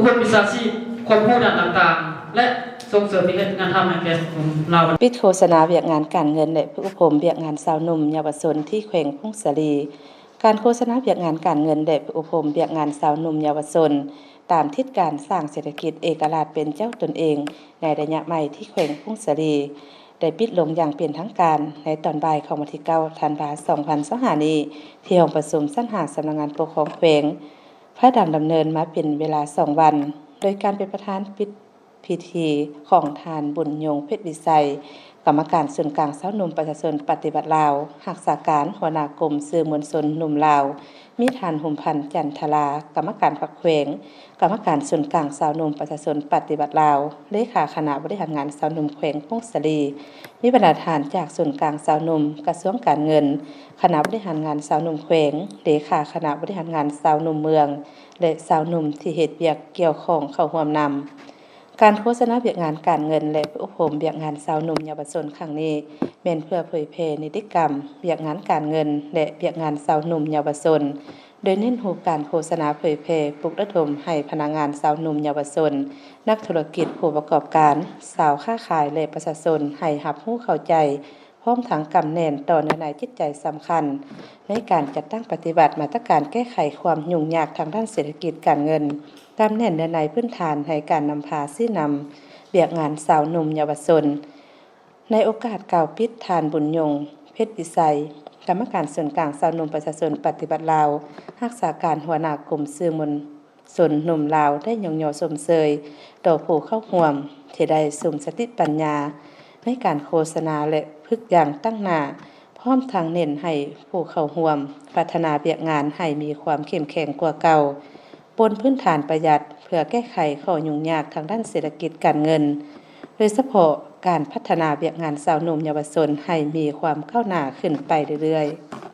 ກົມວິຊາຊີບ ຄວາມຮູ້ດ້ານຕ່າງໆ ແລະ ສົ່ງເສີມເຮັດງານທຳໃຫ້ແກ່ສັງຄົມລາວ. ປິດໂຄສະນາວຽກງານການເງິນ ແລະ ຝຶກອົບຮົມວຽກງານຊາວໜຸ່ມເຍົາວະຊົນທີ່ແຂວງຜົ້ງສາລີ. ການໂຄສະນາວຽກງານການເງິນ ແລະ ຝຶກອົບຮົມວຽກງານຊາວໜຸ່ມເຍົາວະຊົນ ຕາມທິດການສ້າງເສດຖະກິດເອກະລາດເປັນເຈົ້າຕົນເອງ ໃນໄລຍະໃໝ່ທີ່ແຂວງຜົ້ງສາລີ ໄດ້ປິດລົງຢ່າງເປັນທາງການ ໃນຕອນບ່າຍຂອງວັນທີເກົ້າ ທັນວາ ສອງພັນຊາວຫ້ານີ້ ທີ່ຫ້ອງປະຊຸມຊັ້ນຫ້າ ສຳນັກງານປົກຄອງແຂວງ ພາຍຫຼັງດຳເນີນມາເປັນເວລາສອງວັນ ໂດຍການເປັນປະທານປິດພິທີຂອງທ່ານ ບຸນຍົງ ເພັດວິໄຊ ກຳມະການສູນກາງຊາວໜຸ່ມປະຊາຊົນປະຕິວັດລາວ, ຮັກສາການຫົວໜ້າກົມສື່ມວນຊົນໜຸ່ມລາວ, ມີທ່ານ ຫົມພັນ ຈັນທະລາ ກຳມະການພັກແຂວງ, ກຳມະການສູນກາງຊາວໜຸ່ມປະຊາຊົນປະຕິວັດລາວ, ເລຂາຄະນະບໍລິຫານງານຊາວໜຸ່ມແຂວງຜົ້ງສາລີ, ມີບັນດາທ່ານຈາກສູນກາງຊາວໜຸ່ມ, ກະຊວງການເງິນ, ຄະນະບໍລິຫານງານຊາວໜຸ່ມແຂວງ, ເລຂາຄະນະບໍລິຫານງານຊາວໜຸ່ມເມືອງ ແລະ ຊາວໜຸ່ມທີ່ເຮັດວຽກກ່ຽວຂ້ອງເຂົ້າຮ່ວມນຳ. ການໂຄສະນາວຽກງານການເງິນ ແລະ ຝຶກອົບຮົມວຽກງານຊາວໜຸ່ມເຍົາວະຊົນຄັ້ງນີ້ ແມ່ນເພື່ອເຜີຍແຜ່ນິຕິກຳວຽກງານການເງິນ ແລະ ວຽກງານຊາວໜຸ່ມເຍົາວະຊົນ, ໂດຍເນັ້ນຮູບການໂຄສະນາເຜີຍແຜ່ ປຸກລະດົມໃຫ້ພະນັກງານຊາວໜຸ່ມເຍົາວະຊົນ, ນັກທຸລະກິດ, ຜູ້ປະກອບການ, ຊາວຄ້າຂາຍ ແລະ ປະຊາຊົນໃຫ້ຮັບຮູ້ເຂົ້າໃຈ ພ້ອມທັງກຳແໜ້ນຕໍ່ເນື້ອໃນຈິດໃຈສຳຄັນ ໃນການຈັດຕັ້ງປະຕິບັດມາດຕະການແກ້ໄຂຄວາມຫຍຸ້ງຍາກທາງດ້ານເສດຖະກິດການເງິນ, ກຳແໜ້ນເນື້ອໃນພື້ນຖານໃນການນຳພາຊີ້ນຳວຽກງານຊາວໜຸ່ມເຍົາວະຊົນ. ໃນໂອກາດກ່າວປິດ, ທ່ານ ບຸນຍົງ ເພັດວິໄຊ ກຳມະການສູນກາງຊາວໜຸ່ມປະຊາຊົນປະຕິວັດລາວ, ຮັກສາການຫົວໜ້າກົມສື່ມວນ ຊົນໜຸ່ມລາວໄດ້ຍ້ອງຍໍຊົມເຊີຍຕໍ່ຜູ້ເຂົ້າຮ່ວມທີ່ໄດ້ສຸມສະຕິປັນຍາໃນການໂຄສະນາ ແລະ ຝຶກຢ່າງຕັ້ງໜ້າ, ພ້ອມທັງເນັ້ນໃຫ້ຜູ້ເຂົ້າຮ່ວມພັດທະນາວຽກງານໃຫ້ມີຄວາມເຂັ້ມແຂງກວ່າເກົ່າ, ບົນພື້ນຖານປະຢັດ ເພື່ອແກ້ໄຂຂໍ້ຫຍຸ້ງຍາກທາງດ້ານເສດຖະກິດການເງິນ, ໂດຍສະເພາະການພັດທະນາວຽກງານຊາວໜຸ່ມເຍົາວະຊົນໃຫ້ມີຄວາມກ້າວໜ້າຂຶ້ນໄປເລື້ອຍໆ.